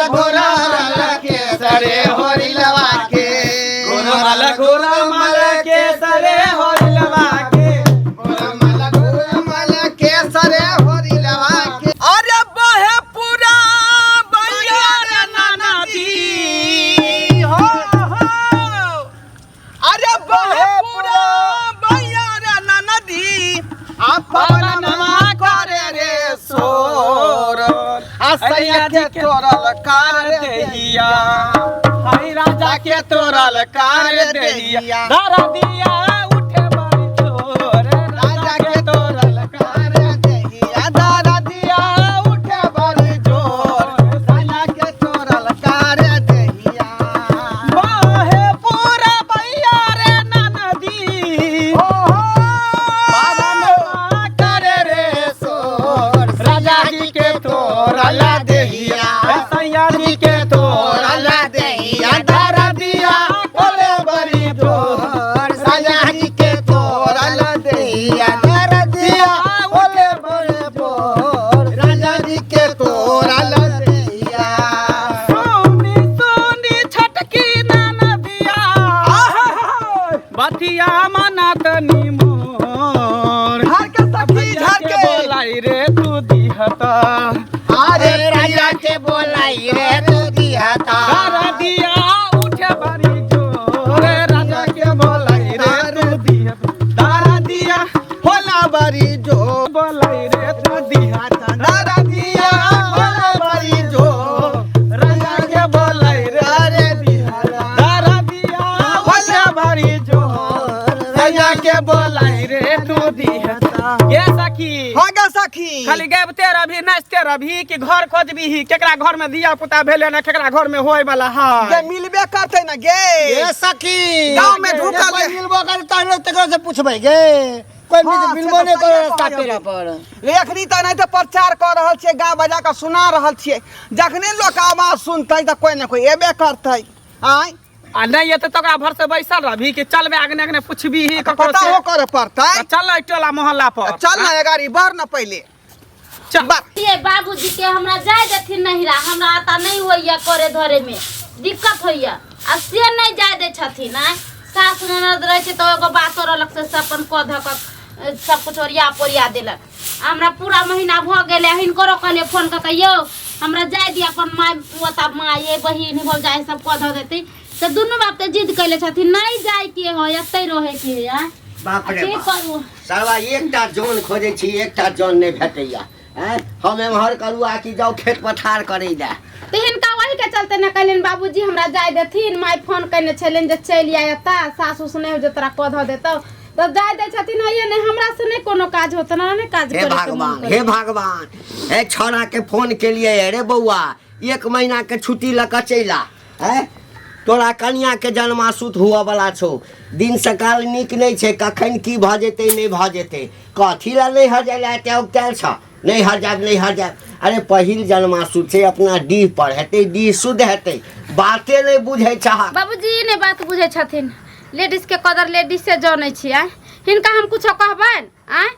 घुरमल केसरे होरी लवा के घुरमल घुरमल केसरे होरी लवा के घुरमल घुरमल केसरे होरी लवा के। अरे बहे पूरा बैया रे नाना जी हो हो। अरे बहे पूरा बैया रे नाना जी अपनमा करे रे सोर आ सैया के तोरल कार देहिया हई राजा के तोरल कार देहिया दारा दिया उठे बारी चोर राजा के तोरल कार देहिया दारा दिया उठे बड़ी जोर सैया के तोरल कार देहिया। बाहे पूरा बैया रे ननदी हो हो पावनमा करे रे सोर राजा जी के तोरल देहिया सैया जी के तोरल तोरल देहिया दारा दिया ओले बड़ी जोर सैया जी के तोरल देहिया दारा दिया ओले बड़ी जोर राजा जी के तोरल देहिया। सोनी सोनी छटकी ननदिया बतिया मना तनी मोर झाड़ के सखी झाड़ के के बोलाई रे तू दिहता अरे राजा के बोलाई रे तू दिहता दारा दिया उठे बारी जोर राजा के बोलाई रे तू दिहता दारा दिया होला बड़ी जोर बोलाई रे तू दिहता दारा दिया होला बड़ी जोर राजा के बोलाई रे अरे दिहता दारा दिया उठे बारी जोर राजा के बोलाई रे तू दिहता ये सखी हो गे सखी खाली गाबिते रही नाचते रही कि घर खोजबी केकरा घर में धिया पुता भेले ना केकरा घर में होय वाला है गे मिलबे करते ना गे ए सखी गाँव में ढुकल कोई मिलबो करे तहने तकरा से पूछबै गे कोई हाँ, मिलबो से नहि तऽ करे सहिए रास्ता कहलियौ। पेरा पर एखनी तऽ नहि तऽ प्रचार कऽ रहल छियै गा बजा कऽ सुना रहल छियै जखने लोक आवाज सुनतै तऽ कोइ ने कोइ एबे करतै आँय आ नहीं एते तो ओकरा भर से बैसल रहबी कि चलबे अगने अगने पूछबी ही ककरो पता से हो करे पड़तै तऽ चल एहि टोला मोहल्ला पर चल ना गाड़ी बढ़ ना पहिले चल बढ़। ये बाबूजी के हमरा जाय देथिन नहिरा हमरा आता नहीं होइया करे धरे में दिक्कत होइया आ से नहीं जाय दै छथिन आँय सास ननद रहै छै तऽ एगो बातो रहलक से सब अपन कऽ धऽ कऽ सब कुछ ओरिया पोरिया देलक आ हमरा पूरा महीना भऽ गेलै हिनकरो कहलियै फोन कऽ के यौ हमरा जाय दिअ अपन माय ओतऽ माय बहिन भौजाइ सब कऽ धऽ देतै से दुनू बाप तऽ जिद कैले छथिन नहीं जाय के है एतै रहै के है आँय बाप रे की बाप करू सरवा एकटा जन खोजै छी एकटा जन नहि भेटैया आँय हम एम्हर करू आ कि जाउ खेत पथार करै लए तऽ हिनका वही के चलते ने कहलियनि बाबूजी हमरा जाय देथिन माय फोन कयने छलनि जे चलि आय एतऽ सासु से नहि हो जे तोरा कऽ धऽ देतौ तऽ जाय दै छथिन हइये नहि हमरा से नहि कोनो काज होत ना नहि काज हे करे के मन भगवान करे। हे भगवान हे छौड़ा के फोन केलिए अरे बौआ एक महीना के छुट्टी लऽ कऽ चलि आ आँय तोरा कनिया के जन्मासूत हुअ वाला छौ दिन सकाल नीक नहि छै कखन की भऽ जेतै नहि भऽ जेतै कथी लए नहि हर जाय लए एते औगतायल छ नहि हर जायब नहि हर जायब अरे पहिल जन्मासूत छै अपना डीह पर हेतै डीह शुद्ध हेतै बाते नहि बुझै छहक बाबूजी ई नहि बात बुझै छथिन लेडीज के कदर लेडीज से जनै छियै हिनका हम कुछो कहबनि आँय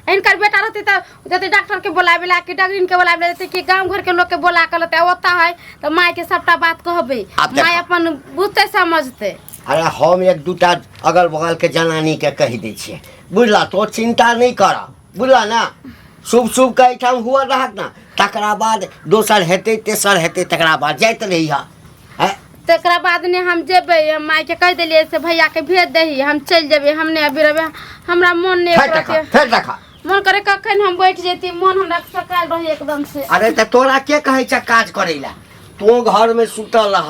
हिनकर बेटा रहतै तऽ जते डॉक्टर के बोलाबे ला कि डगरीन के बोलाबे ला जते कि गांव घर के लोग के बोला के लते ओता है तऽ माय के सबटा बात कहबै आब देखो। माय अपन बुझतै समझतै अरे हम एक दूटा अगल बगल के जनानी के कहि दै छियै बुझला तो चिंता नहि कर बुझला ना शुभ शुभ के एहिठाम हुअ रहत ना तकरा बाद दोसर हेतै तेसर हेतै तकरा बाद जाइत रहिह हैं तकरा बाद ने हम जेबै हम माय के कहि देलियै से भैया के भेज दही हम चलि जेबै हम नहि अभी रहबै हमरा मोन नहि फेर देखा फेर देखा मोन करे कखन हम बैठ जैती मोन हमरा सकाल रही एकदम से अरे तऽ तोरा के कहै छै काज करै लए तू घरमे सुतल रह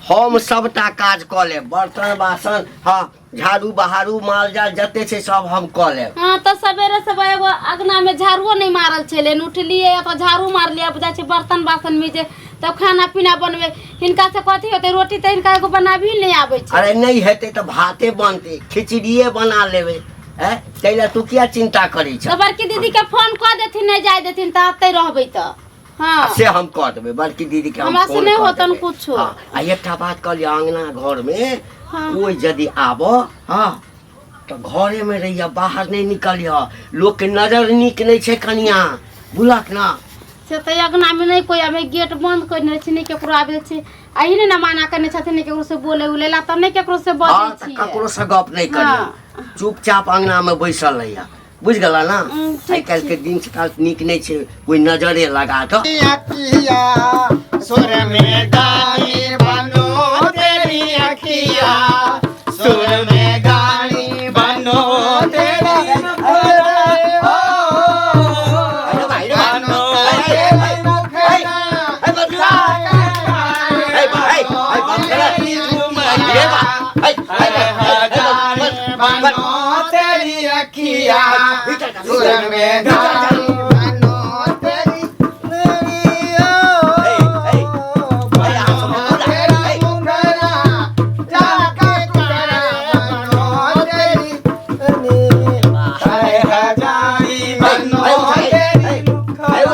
हम सबटा काज कऽ लेब बर्तन बासन हँ झाड़ू बहारू माल जाल जते छै सब हम कऽ लेब। हाँ तऽ सवेरे सुबह एगो अगना में झाड़ुओ नहीं मारल छलै उठलियै तऽ झाड़ू मारलियै अब जाइ छै बर्तन बासन मीजे तब खाना पीना बनबै हिनका से कथी होतै रोटी तऽ हिनका एगो बनाबी नहि आबै छै अरे नहि हेतै तऽ भाते बनतै खिचड़िए बना लेबै हैं ताहि लए तू किया चिंता करै तऽ छह बड़की दीदी के फोन कऽ देथिन नहि जाय देथिन तऽ एतै रहबै तऽ हाँ से हम कऽ देबै बड़की दीदी के हम हमरा से फोन नहि कऽ होतन देबै। कुछो। हाँ, आ एकटा बात कहलियै अंगना घरमे हाँ। कोइ यदि आबऽ हँ तऽ घरेमे रहिए बाहर नहि निकलिह लोकके नजर नीक नहि छै कनिया बुझलक ना से तऽ अङ्गनामे नहि कोइ आबै, गेट बन्द कयने छै, नहि ककरो आबै छै। अही ने मना करने छथिन, नहि ककरो से बोले उले ला, तब नहि ककरो से बजै हँ तऽ छियै। ककरो से गप नहि करियौ। हाँ। चुपचाप अंगना में बैसल रहिया, बुझि गेला ना? ठीक। आइ काल्हि के दिन सकाल नीक नहि छै, कोई नजरे लगा दऽ। अखिया सुर में गानी बनो तेरी अखिया सुर में गानी बनो तेरी ओ अरे भाई, रे भाई। बनो तेरी मुखड़ा ए, बा, ए, ए, बंद कर। ए, बा, ए, ए, ए, ए, बंद, बंद। बनो तेरी अखिया सुर में गानी बनो तेरी ए, ए, ए, अहाँ सब बनो बोला। तेरा ए, मुखड़ा जाके टुकड़ा बनो तेरी हाय हजारी बनो तेरी मुखड़ा।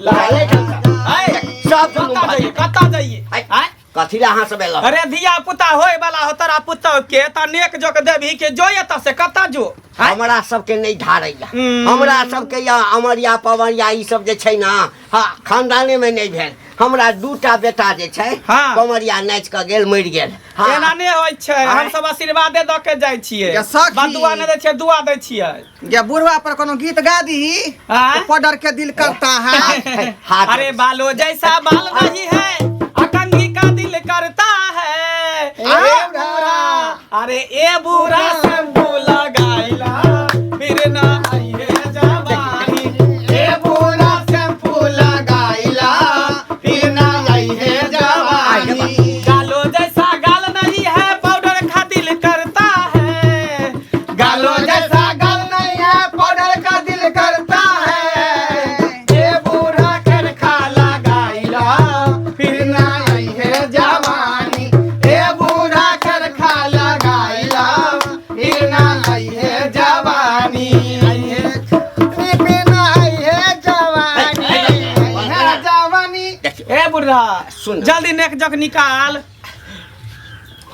उठा ले ढंग आय, से। सब दुनू कतऽ भऽ जाइए, जेतै। कतऽ जाइए? आय, आय, कथी लए अहाँ सब एलहुँ? अरे धिया पुता होय वाला हो तोरा पुतौह के, तऽ नेक जोक देबही के जो एतऽ से कतऽ जो? आय, हमरा सबके नहि धारैया। हम्म। हमरा सबके या अमरिया पवरिया ई सब जे छै ना, हाँ, खानदाने में नहि भेल। हमरा दूटा बेटा जे छै, हाँ। कमरिया नाचि कऽ गेल, मरि गेल। हाँ। एना नहि होइ छै। आय। हम सब आशीर्वादे दऽ के जाइ छियै। या सखी। बदुआ नहि दै छियै, दुआ दै छियै। या बुढ़वा पर कोनो गीत गा दीही। आय? तो पडर के दिल करता है। हाथ अरे बालो जैसा बाल नहीं है, अकंगी का दिल करता है। ए बूढ़ा, अरे ए बूढ़ा शैम्पू लगाइला फिर ना आई है जवानी। ए बूढ़ा शैम्पू लगाइला फिर ना आई है जवानी। गालो जैसा गाल नहीं है, पाउडर का दिल करता है। गालो जैसा गाल नहीं है, पाउडर का दिल करता है। ए बूढ़ा करखा लगाइला फिर ना आई है जवानी। ए बूढ़ा करखा लगाइला फिर ना आई है जवानी। आई है फिर ना आई है जवानी, आई है जवानी। ए बूढ़ा, सुन। जल्दी नेक जग निकाल।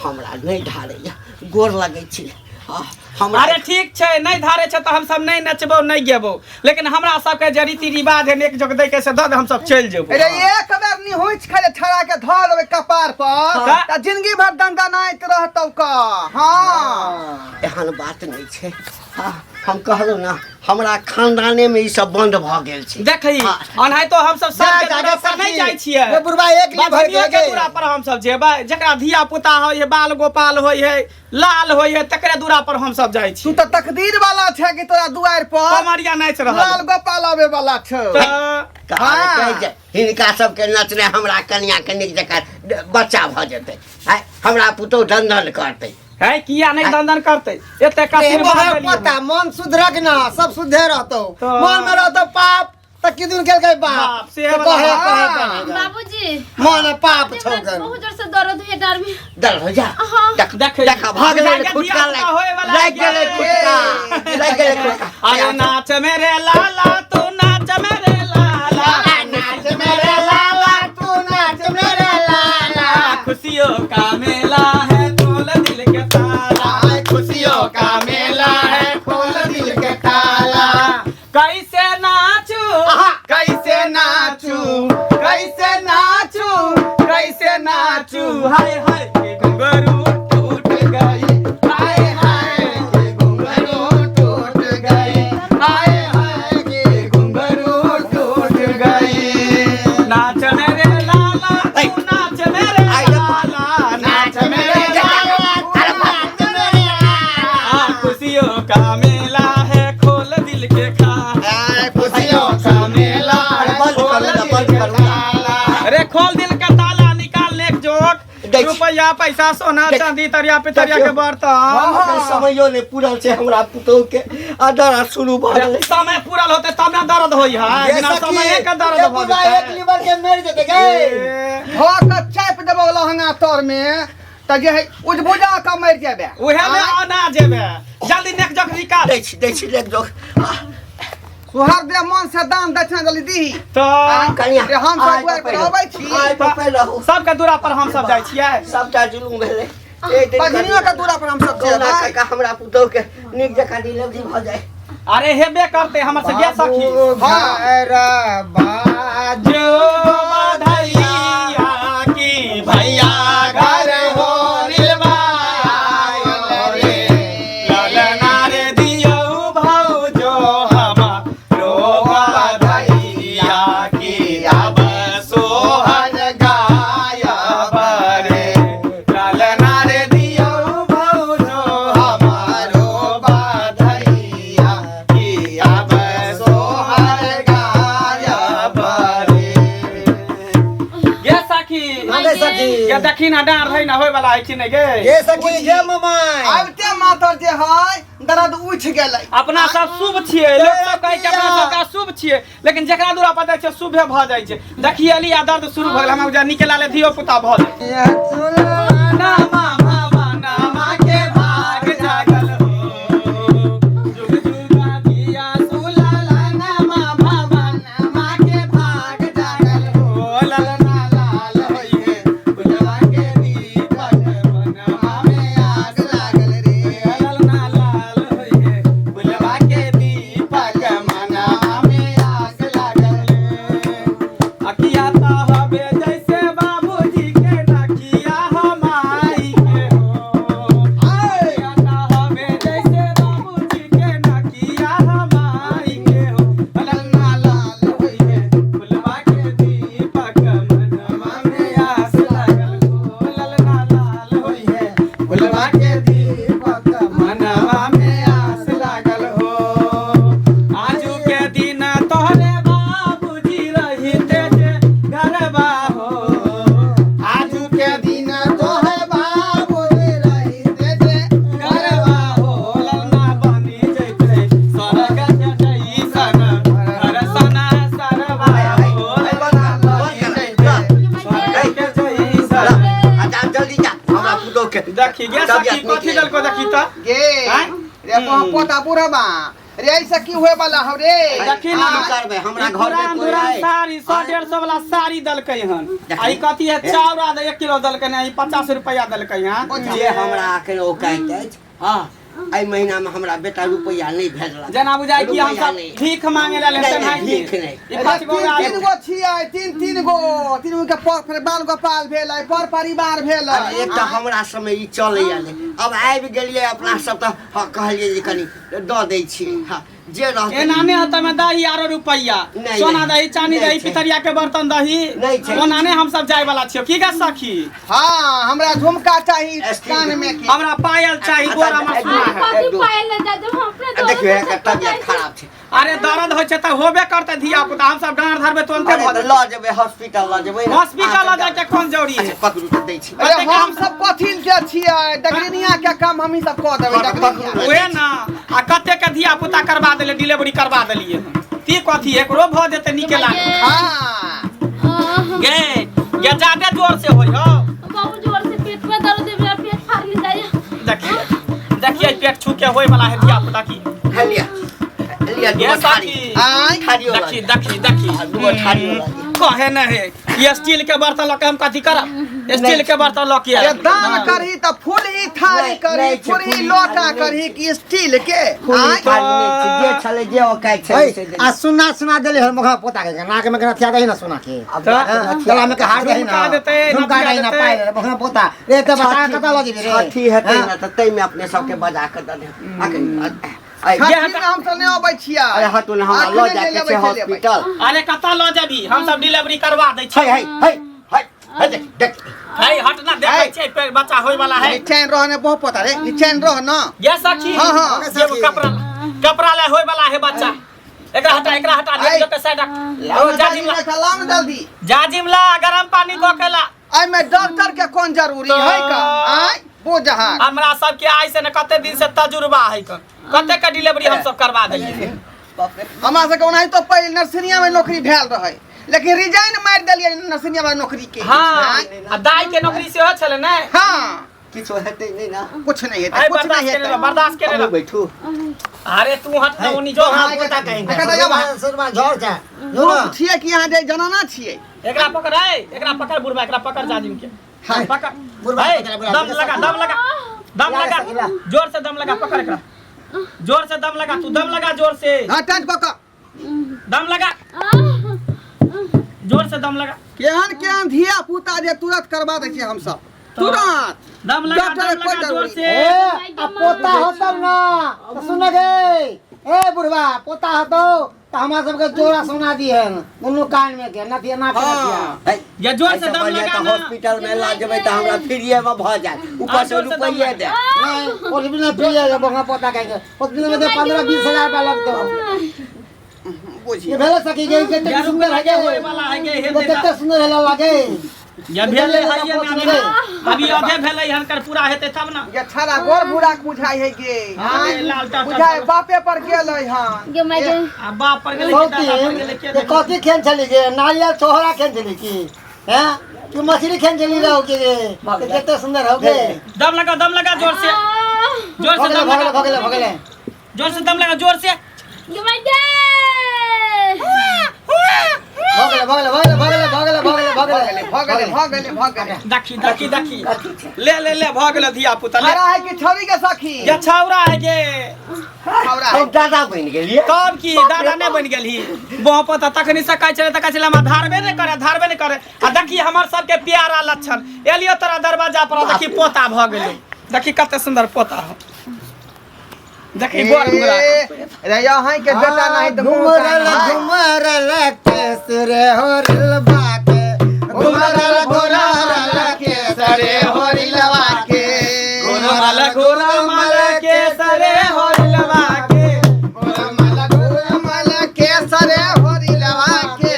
हमरा नहि धारैया, गोर लगै छी। हाँ, हमरा अरे ठीक छै, नहि धारे छै तऽ हमसब नहि नचबौ, नहि गेबौ, लेकिन हमरा सबके जे रीति रिवाज है नेक जोक दै के, से दऽ दे, हमसब चलि जेबौ। अरे एक बेर निहुँच खाले छड़ा के धऽ देबै कपार पर हाँ। तऽ जिंदगी भर दंदनाइत रहतौ का। हाँ, एहन बात नहि छै। हाँ, हम कहलहुँ ना, हमरा खानदाने में ई सब बंद भऽ गेल छै। देखही, हाँ। अनाहितो हमसब सबके जा, जा, दूरा पर नहि सखी। जाइ छियै। रे बुढ़बा एक ली भर बझनियो के के दूरा पर हमसब जेबै। जकरा धिया पुता होइ है, बाल गोपाल होइ है, लाल होइ है, तकरे दूरा पर हमसब जाइ तू छी। तऽ तकदीर वाला छै कि तोरा दुआरि पर कमरिया नाचि रहल लाल गोपाल आबे वाला छौ। तऽ कहल हाँ। कहै छै, हिनका सबके नचने हमरा कनिया के नीक जकाँ बच्चा भऽ जेतै। आँय, हमरा पुतहु दन करतै। है किया नहि दंदन करतै? एते आशीर्वाद देलियै। पता मन सुधरक ना सब सुधे रहतौ। तऽ- मन में रहतौ पाप तऽ किदुन केलकै बाप। बाप, से तऽ वाला कहे बात। कहे कहे बाबूजी, मन में पाप छौ हमरा गन। बहुत जोर से दर्द होइए डाँड़ में। दल हो जा। हाँ। देख देख, देख, भऽ गेलै जाके खुटका। धिया पुता होय वाला लागि गेलै खुटका, लागि गेलै खुटका। अरे नाच मेरे लाला, तू नाच मेरे लाला, नाच मेरे लाला तू नाच मेरे लाला। खुशियों का मेला है, खोल दिल के ताला। आए खुशियों का मेला है, खोल दिल के ताला। कैसे नाचू, कैसे नाचू, कैसे नाचू, कैसे नाचू, हाय हाय के घुंघरू टूट गई, हाय हाय के घुंघरू टूट गई, हाय हाय के घुंघरू टूट गई। नाच मेरे लाला, तू नाच मेरे आई देखो। लाला, नाच मेरे लाला तू नाच मेरे लाला। खुशियों का मेला है, खोल दिल के खा आए खुशियों का मेला है, बंद खोल करू ना, दिल बंद के करू ना। ताला। अरे खोल दिल का ताला, निकाल लेक जोक देख। रुपया पैसा सोना देख। चांदी तरिया पितरिया के देखियौ। बर्तन। एखन समयो नहि पूरल छै हमरा पुतहु के आ दर्द शुरू भऽ गेलै। समय पूरल होते तब ना दर्द होई है, ये बिना सखी, समय के दर्द ये भऽ बुढ़बा एक जेतै। लीवर के मरि जेतै गै। ए, धऽ कऽ चापि देबौ लहंगा तर में तऽ जे है उजबुजा कऽ मरि जेबे। उहे में आना जेबे, जल्दी नेक जोक निकाल। दै छी, दै छी लेक जोक। सुहर दे मन से दान दै छै, जल्दी दीही। तऽ कनिया, रे हम सब आइ दुआरि पर तऽ अबै छी। आइ तऽ रहू। सबके दूरा पर हम सब जाइ छियै। सबटा जुलुम भेलै एक दिन। बजनियो के दूरा पर हम सब कहुना जेबै। काका हमरा पुतहु के नीक जकाँ डिलीवरी भऽ जाय। अरे हेबे करते हमर से गे सखी। घर बाजो बधैया की भैया घर हो रे ललना रे दियौ भौजो हमारो बधैया की अब सोहर गायब रे ललना रे दियौ भौजो हमारो बधैया की अब सोहर गायब रे। गे सखी। हाँ गे सखी। गे देखी ना डाँर है ना होय वाला है कि नहीं गे। गे सखी गे ममाय आबिते मातर जे है दर्द उठि गेलै। अपना सब शुभ छियै, लोक सब कहै छै अपना सबके अशुभ छियै, लेकिन जकरा दूरा पर जाइ छै शुभे भऽ जाइ छै। देखिए अली आ दर्द शुरू भऽ गेल, हमरा बुझाय निके लाले धियो पुता भऽ जाइ। नामा मामा नामा के भाग जागल हो, जुग जुगा जिया सुलाला नामा मामा नामा के भाग जागल हो, ललना लाल होइए फुलवा के दीपक बनवा में आग लागल रे, ललना लाल होइए फुलवा के दीपक मनवा में आग लागल रे। अखिया त हबे जैसे बाबूजी के नखिया हमाई के हो, अखिया त हबे जैसे बाबूजी के नखिया हमाई के हो, ललना लाल होइए फुलवा के दीपक मनवा में आस लागल हो, ललना लाल होइए फुलवा के दीपक मनवा में आस लागल हो। आजू के दिन तोहरे बाबूजी रहिते जे घरबा हो, आजू के दिन तोहे बाबू रहिते जे घरबा हो, ललना बनी जैते स्वर्ग के जैसन घर सना सरबा हो, ललना बनी जैते स्वर्ग के जैसन। अच्छा जल्दी जा हमरा पुतोह के देखी गे सखी कथी देलको देखी त गे आँय? रे पोता बुढ़बा रे ऐसा की होए वाला हौ रे। देखी ना की करबै हमरा ई घर में पुरान कोई दुरान है? साड़ी 100-150 वाला साड़ी देलकै हन। आ ई कथी है चाउर आधा 1 किलो देलकै हन, ई 50 रुपया देलकै हन। जे हमरा अखन औकात अछि, हँ एहि महीना में हमरा बेटा रुपैआ नहीं भेजलक। जेना बुझाय कि हम रुपैआ सब नहि। भीख मांगे ला नहीं, लेते नहीं, हैं भीख नहीं। ई पाँच गो तीन आलू। तीन गो छियै, तीन तीन गो, तीन गो के पर बाल गोपाल भेलै, पर परिवार भेलै। अरे एक तऽ हमरा समय ई चलैया नहि, अब आबि गेलियै अपना सब तऽ हँ कहलियै जे कनि दऽ दै छियै, हँ जे रहतै। एना नहि होतै में दही आरो रुपैआ, नहीं, सोना नहीं। दही चानी नहीं दही छै। पितरिया के बर्तन दही नहीं छै। ओना नहि हम सब जाय वाला छियौ की गे सखी। हाँ हमरा झुमका चाही स्टील कान में के। हमरा पायल चाही गोरा अच्छा, मसुआ अरे है। कथी पायल ले जा जब हम अपने आ देखियौ दर्द एकर से तबियत खराब छै। अरे दर्द होइ छै तऽ होबे करतै धिया पुता, हम सब डाँड़ धरबै तुरन्ते अरे भऽ तऽ जेतै। लऽ जेबै हॉस्पिटल लऽ जेबै ने। हॉस्पिटल लऽ जाके कोन जरूरी है? अच्छा पकड़ू तऽ दै छी। अरे हम सब कथी के छियै, डगरिनिया के काम हमही सब कऽ देबै डगरिनिया। उहे ना आ कते के धिया पुता करवा देले, डिलीवरी करवा देलियै हन, ती कथी एकरो भऽ जेतै नीके लागल। हाँ गे गे जादे जोर से होय हो। बहुत जोर से पेट में दर्द है, मेरा पेट फाड़ जाइए। देखिए देखिए पेट छू के होय वाला है धिया पुता की। हे लिअ लिअ गे दूगो थारी। सखी आँय थारियो लऽ देखी लिअ। देखी देखी आ दूगो थारियो लऽ लिअ। कहे न है ये स्टील के बर्तन लऽ के हम कथी करब, स्टील के बर्तन लऽ के ये आयब। दान करही तऽ फूलही थारी नहीं, करही, नहीं छै, फूलही फूलही लोटा थारी नहीं करही छै। कि स्टील के? फूली आँय? थारी नहि छै, जे छलै जे औकात छलै से आ सुना सुना देले हन मुखा पोता के नाक में के नथिया दही ना सोना के, अब हाँ, गला में के हार दही ना, झुमका देतै, झुमका नथिया दही ना, देतै। पायल मुखा पोता रे तऽ बता कतऽ लऽ जेबी रे। छठी हेतै हाँ? ने तऽ ताहिमे अपने सबके बजा कऽ दऽ देब। अखन छठी में हम सब नहि अबै छियै। अरे हटू ने, हमरा लऽ अखने जायके जे छै लेबै से लेबै। हॉस्पिटल। अरे कतऽ लऽ जेबी, हम सब डिलीवरी करवा दै है छियै। है है है है देख देख है हट ना, देखै छियै पेट बच्चा होय वाला है। निचैन रह ने बहुत पोता रे, निचैन रह ना। गे सखी हाँ, हाँ। ये कपड़ा कपड़ा ले होय वाला है बच्चा, एकरा हटा एकरा हटा ऐ। ले के साइड रख। ओ जाजिम ला, लाओ ना जल्दी। जाजिम ला, गरम पानी कऽ के ला। एहिमे डॉक्टर के कोन जरूरी है का? आँय बोझ हमरा सबके आइ से ने कते दिन से तजुर्बा है कन, कते के डिलीवरी हम सब करवा देलियै। हमरा सबके ओनाहितो पहिले नर्सरिया में नौकरी भेल रहै, लेकिन रिजाइन मारि देलियै नर्सरिया में नौकरी के। हाँ आ दाई के नौकरी सेहो छलै ने। हाँ किछो हेतै नहि ना, कुछ नहीं हेतै, आइ कुछ बर्दाश्त नहीं केने रह, हेतै। बर्दाश्त केने हमहूँ रह। बैठू। अरे तू हट ना ओनी जो। हाँ, पोता कहीं एकर तऽ जब सुरमा झोर छै लोक छियै कि यहाँ जे जनाना छियै। एकरा पकड़ ऐ, एकरा पकड़ बुढ़बा, एकरा पकड़ जाजिम के हाय। पकड़ बुढ़बा ऐ, पकड़, बुढ़बा दम पकड़। लगा दम लगा दम ला, लगा ला। जोर से दम लगा, पकड़ एकरा। जोर से दम लगा, तू दम लगा जोर से। हां, टांट पकड़। दम लगा, जोर से दम लगा। केहन केहन धिया पुता जे तुरंत करवा दै छियै हमसब, तुरंत। दम लगा, डॉक्टर दम कोई लगा जोर जरूरी। से। ए, आ पोता होतौ ना तऽ सुन गे, ए बुढ़वा, पोता होतौ तऽ हमरा सबके जोड़ा सोना दिहन दुनू कान में के नथिया, नाक के नथिया। हाँ। है, या जोर से एहिसँ दम बढ़िआँ लगा तऽ ना। हॉस्पिटल में लऽ जेबै तऽ हमरा फ्रीए में भऽ जायत, ऊपर से जोर से दम रुपैये लगा। दे। नहीं, हॉस्पिटल में फ्री है बंगा पोता कहे हॉस्पिटल में 15-20 हजार रुपया लगतो। बुझिए ये भेले सखी गे, कते या सुंदर है रुपैया गे, होए वाला है गे, हेतै कते सुंदर है लागे। या भेलै है ये ना, अभी अधे भेलै हन, कर पूरा हेतै तब ना। ये छाड़ा गोर बुढ़ा के बुझाइ है गे। अरे लाल टाटा। बुझाइ बापे पर गेलै हन। गे my गे। आ बाप पर गेलै कि दादा पर गेलै के? ये कथी खेन छली गे? नारियल छोहरा खेन छली की हैं कि मछली खेन छली रहो के गे? कते सुंदर हो गे। दम लगा, दम लगा जोर से, जोर से भगले दम भगले लगा, भगले भगले। जोर से दम लगा, जोर से। गे my गे। भगले भगले भगले भगले भगले भगले भगले। भऽ गेलै, भऽ गेलै, भऽ गेलै। देखी देखी देखी, ले ले ले, भऽ गेलै धिया पुता, ले। हरा है कि छौरी के सखी? ये छौरा है गे। छौरा है। हम दादा बनि गेलियै। तब की दादा नहि बनि गेलही? बह पता तखनी से कहै छलै तऽ कहै छलै हमरा धारबे नहि करे, धारबे नहि करे। आ देखी हमर सबके प्यारा लक्षण, एलियो तोरा दरवाजा पर, देखी पोता भऽ गेलै, देखी कते सुंदर पोता हो, देखी बड़ बुरा। रे यहाँ के बेटा नहीं तऽ मुँह घुमरल कान। घुमरल केसरे होरिल बाके, घुमरल घुमरल केसरे होरिलवा के, घुरमल घुरमल केसरे होरिलवा के, घुमल घुमल केसरे होरिलवा के,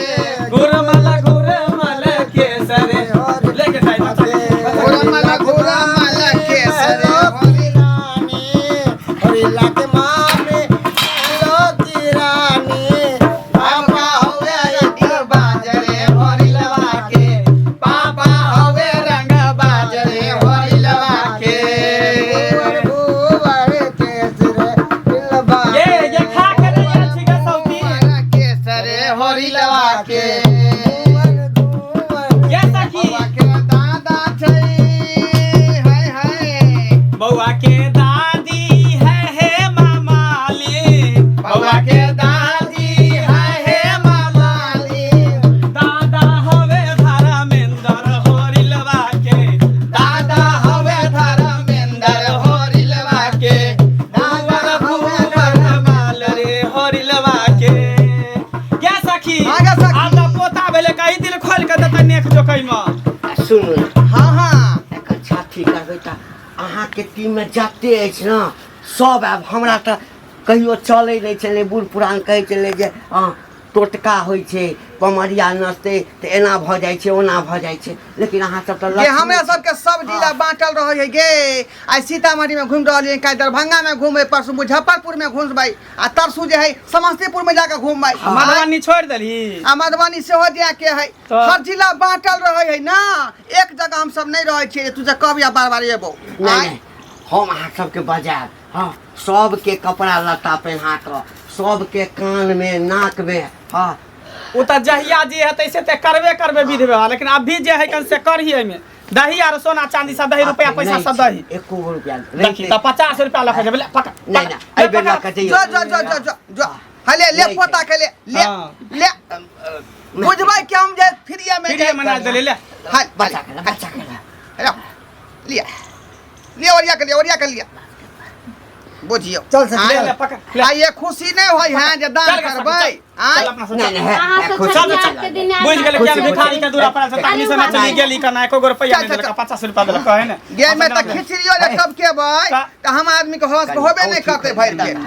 घुरमल घुरमल केसरे लेके जाइ। घुमल घुमल केसरे होरिलवा। रानी होरिला के मामे लो की रानी, पापा होवे रंग बाजरे होरिलवा के, पापा होवे रंग बाजरे होरिलवा के। भुवर केसरे होरिलबा। ये ये खा के नहीं आयल छी गे सौती। केसरे होरिलवा के। घुमर घुमर। ये सखी। बौआ के दादा छै हाय हाय। बौआ के दादी है हे मामाली, बौआ के दादी है हे मामाली, दादा हवे धर्मेंद्र होरिलवा के, दादा हवे धर्मेंद्र होरिलवा के, दादा हवे माल रे होरिलवा के। क्या सखी? आगे सखी। आब तऽ पोता भेलै, कही दिल खोलि के देतै नेक जोकै मे। आ सुनू ने। हाँ हाँ। एकर छाती करबै तऽ अहाँके टीममे जते अछि ने सब आब। हमरा तऽ कहियो चलै नहि छलै, बूढ़ पुरान कहै छलै जे हँ टोटका होइ छै, पमरिया नचतै तऽ एना भऽ जाइ छै, ओना भऽ जाइ छै, लेकिन अहाँ सब तऽ ये लक्ष्मी। हमरा सबके सब जिला बांटल रहे है गे। आइ सीतामढ़ी में घूम रहलियै, काल्हि दरभंगा में घूमबै, परसू मुजफ्फरपुर में घुमबै आ तरसू जे है समस्तीपुर में जाके घूमबै। मधुबनी छोड़ि देलही? आ मधुबनी सेहो जाके है। तऽ- हर जिला बांटल रहे है ना, एक जगह हम सब नहीं रहे छियै। तू जे कब या बार बार एबो। नहि नहि, हम अहाँ सबके बजायब। हँ, सबके कपड़ा लत्ता पहिना कऽ, सबके कानमे नाकमे, हँ। ओ तऽ जहिया जे हेतै से तऽ करबे करबै विध व्यवहार, लेकिन अभी जे है कन से करही। एहिमे दही आर सोना चांदी सब दही, रुपया पैसा नहि सब छै, दही। एको गो रुपया देखी तऽ 50 रुपया लऽ के जेबै, ले, पकड़। नहि नहि, एहि बेर लऽ कऽ जइयौ। जो जो जो जो जो जो, हले ले। नहि पोता के ले ले। हाँ। ले, बुझबै कि हम जे फ्रीए में। फ्रीए मना देले, ले। हाल। बचा के ला, बचा के ला। हेलो, लिया लिया, ओरिया के लिया, ओरिया के लिया, बुझियो। चल सखी, ले चल। ले, पकड़ ले। आ ये खुशी नहीं होय है जे दान चल गे सखी, करबै। चल। आय। चल अपना सब, नहि चल। नहि, है, अहाँ है, सब खुशी चल, छठियार चल। के दिन बुझि गेलै खुशी कि भिखारी के दूरा पर से तखनी से नचली गेली कना एको गो रुपैया चल, नहि चल, देलक, चल। 50 रुपया देलक कहे ने। गे में तऽ खिचड़ियो जे टपकेबै का- तऽ हम आदमी के होश होबे नहीं करतै भरि पेट।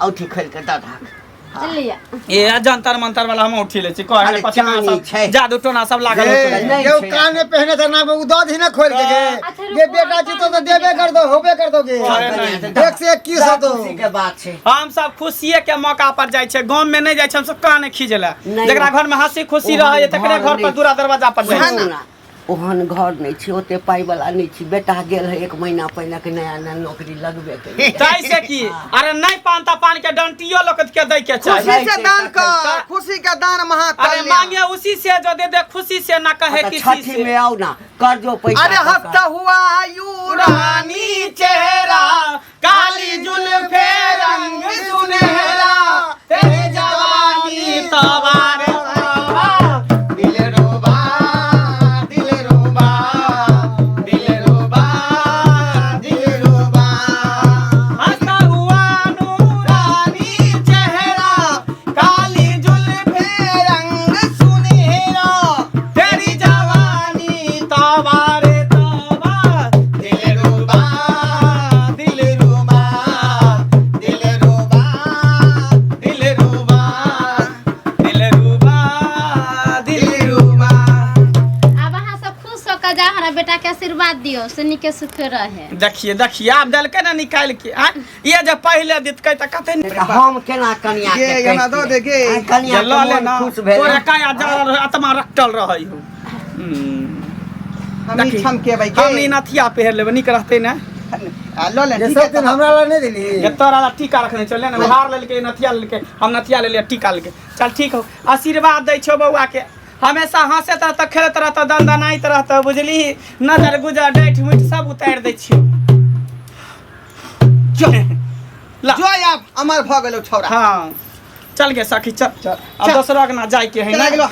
औठी खोलि कऽ दऽ दहक। लिया। ए जंतर मंतर वाला हम उठी लै छी कहे अरे पछिना चानी सब छै। जादू टोना सब लागल गे, होतै। नहि केओ छै। कान में पहने तऽ नाक में उ दऽ दही ने खोलि के गे। अच्छा, रुकू, गे बेटा जी तो देबे कर दो, होबे कर दोगे। अरे नहीं। 121 होतो। खुशी के बात छै। हम सब खुशिये के मौका पर जाइ छै, गाँव में नहि जाइ छै। हम सब कान खींचला नहि। जकरा घर में हंसी खुशी ओहन रहै तकरे घर घर पर नहि। दूरा दरवाजा पर जाइ सुनू छै। ने, ओहन घर नहि छै, ओते पाइ वाला नहि छी। बेटा गेल है 1 महीना पहिले के नया नया नौकरी लगबे केलै। ताहि से की अरे नहीं पान ता पान के डंटियो लोग के दै के चाही। खुशी से दान कर, खुशी के दान महा अरे मांगे उसी से जो दे दे खुशी से, ना कहे तऽ किसी छठी से। में आउ ना, कर्जो पैसा अरे कऽ कऽ। हंसता हुआ रानी चेहरा काली जुल्फे रंग सुनहरा तेरी जवानी तवार दिल रोबा दिल रोबा दिल रोबा दिल रोबा। हंसता हुआ नूरानी चेहरा काली जुल्फे रंग सुनहरा तेरी जवानी तवार तवा दिल रोबा दिल रोबा दिल रोबा दिल रुबा दिल रुबा दिल दिल रोबा। आब अहाँ सब खुश होकर जा, हमरा बेटा के आशीर्वाद दियौ से नीके सुखे रहे। देखिए देखिए आब देलकै ने निकालि के आँय, ये जे पहिले दितकै तऽ कते नीक। तऽ हम केना कनिया गे, के हमरा दऽ दे गे। आँय, कनिया जे लऽ के ले मोन ना खुश भेलै। तोरा काया जरल रहै आत्मा रखटल रहै हो। हम ई देखी, छमकेबै गे। हम ई नथिया पहिर लेबै, नीक रहतै ने? आ लऽ ले जे ठीक सब है दिन हमरा ला नहीं दिली। जे तोरा ला टीका रखने चल ने, उहार लेलकै, नथिया लेलकै, हम नथिया लेलियै, टीका लेलकै। चल ठीक हो, आशीर्वाद दै छौ बौआ के, हमेशा हँसैत रहतौ, खेलैत रहतौ, दनदनाइत रहतौ, बुझलिही? नजर गुजर डाँटि मुटि सब उतारि दै छियौ। ला। जो आब अमर भऽ गेलौ छौड़ा। हाँ चल गे सखी, चल चल। अब दोसरो के ना जाय के है चला ना। गेलो।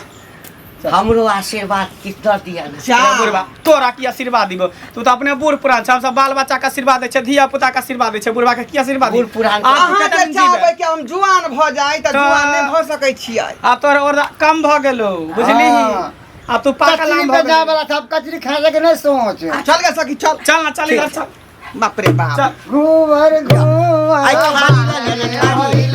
हमरो आशीर्वाद किछु दऽ दिअ ने। जा। ए बुढ़बा, तोरा की आशीर्वाद दिबो? तू तऽ अपने बूढ़ पुरान छ। हम सब बाल बच्चा के आशीर्वाद दै छै, धिया पुता के आशीर्वाद दै छै, बुढ़बा के की आशीर्वाद बूढ़ दिबो? पुरान आब अहाँ कते जे दिन जीबै? चाहबै कि हम जुआन भऽ जाइ तऽ जुआन नहि भऽ सकै छियै। आब तोहर और कम भऽ गेलो, बुझलिही? हाँ। आब तू पाकल कचरी आम पे भऽ जाए गेलही। वाला था, अब कचरी खाने के नहीं सोच। चल गे सखी चल। चल ना, चल इधर चल। बाप रे बाप। चल। घूमर घूमर आइ खाली लऽ लिअ ने, खाली।